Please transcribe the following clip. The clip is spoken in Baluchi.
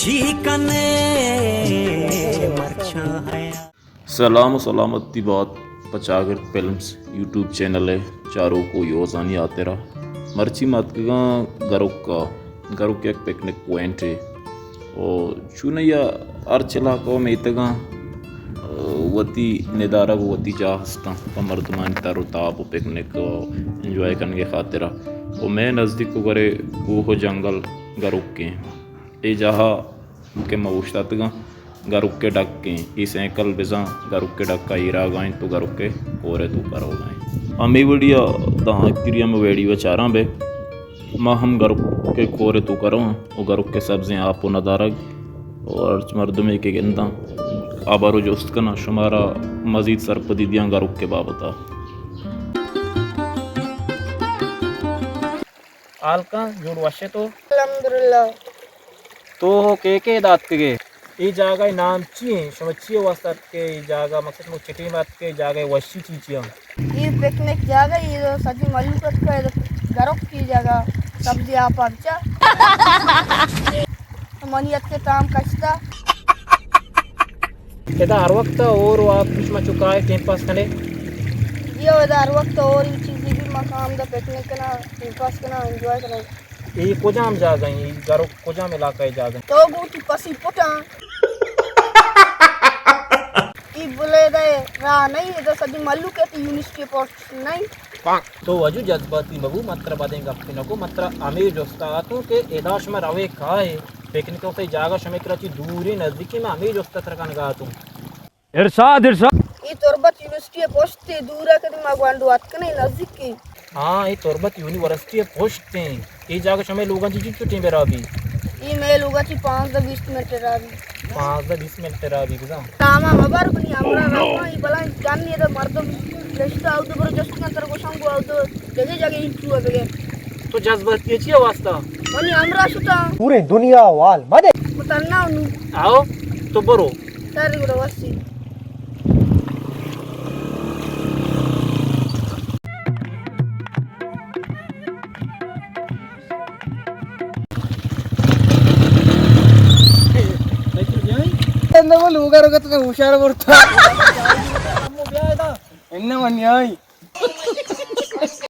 چی کنے مرچاں حیا۔ سلام و سلامتی بات پہ چاگرد فلمز یوٹیوب چینل ءِ چاروک و یوزانی ہاترا۔ مرچی ما اتکگاں گروک ءَ، گروک یک پکنک پوائنٹے۔ و چونائی ءَ ہرچ علاقہ و میتگاں، آ، وتی ندارگ و وتی جاہ ہستاں پہ مردمانی تر و تاب و پکنک و انجوائے کنگ ءِ خاطرا۔ و مئے نزدیک و گورے کوہ و جنگل گروکیں۔ اے جاہ ءَ کہ ما اوشتاتگاں، گروک ءِ ڈکیں۔ اے سائیکل بزاں گروک ءِ ڈک ءَ ایراگ ءَ انت و گروک ءِ کور ءِ توکا روگ ءَ انت۔ ہمے وڑی ءَ داں آخری ہم ویڈیو ءَ چاراں بہ۔ ما ہم گروک ءِ کور ءِ توکا رواں و گروک ءِ سبزیں آپ و ندارگ و ہرچ مردمے کہ گنداں، ہبر و جست کناں، شمارا مزید سرپدی دیاں گروک ءِ بابت ءَ۔ حال کن، جوڑ وش ئے تو؟ الحمدللہ۔ تو ہو کے کے داتکگے؟ اے جاگہ ءِ نام چی ایں؟ شما چی واسطہ اتکے؟ اے جاگہ مقصد شما چٹیں اتکے؟ اے جاگہ ءِ وشی چی چی ایں؟ اے پکنک جاگہ، اے سجی ملوک اتکا، اے گروک کی جاگہ، سبزی آپ ءَ بچا۔ منی اتکے تام کشتا۔ ادا ہر وقت ہور و آپ شما چکائے ٹائم پاس کنے؟ جی ہو، ادا ہر وقت ہور چیزی بھی مقام دا پکنک کنا، ٹائم پاس کنا، انجوائے کنا۔ اے کجام جاگہ ایں؟ اے گروک کجام علاقہ ءِ جاگہ ایں؟ تو گو تو پسی پٹاں۔ اے بلیدہ ءِ راہ نہ ایں، ادا سجی ملوک ءِ یونیورسٹی پوسٹ نہ ایں۔ تو واجو جذباتی مبو، من ترا بدیں گپے نہ کو، من ترا ہمے جستا اتوں کہ ادا شما روے کائے، پکنک ءِ جاگہ شمے کرا چی دوریں نزدیکیں، من ہمے جستا ترا کنگا اتوں۔ ارشاد، ارشاد۔ اے تربت یونیورسٹی ءِ پشت ءَ دور ءَ کدی ما گونڈو اتکنے نزدیک ءَ۔ ہاں، اے تربت یونیورسٹی ءِ پشت ءَ۔ اے جاگہ شمے لوگاں چی چو ٹیم ءَ رابی؟ اے مئے لوگاں چی پانزدہ بیست منٹ ءَ رابی۔ پانزدہ بیست منٹ ءَ رابی بزاں۔ تاما مبر بنی ہمرا رابا، اے بلاں جانی ادا مردم گشتا، او دو برو جست کن تر گوشاں گو، او دو جگہ جگہ انچو بگے۔ تو جذباتی چی واسطہ؟ منی ہمرا شتا۔ پورے دنیا وال مدے۔ متنا نو۔ آؤ، تو برو۔ سر گڑا وسی۔ انہ وہ لوگا روگا تو ہوشیار برتا۔ انہ وہ نیائی۔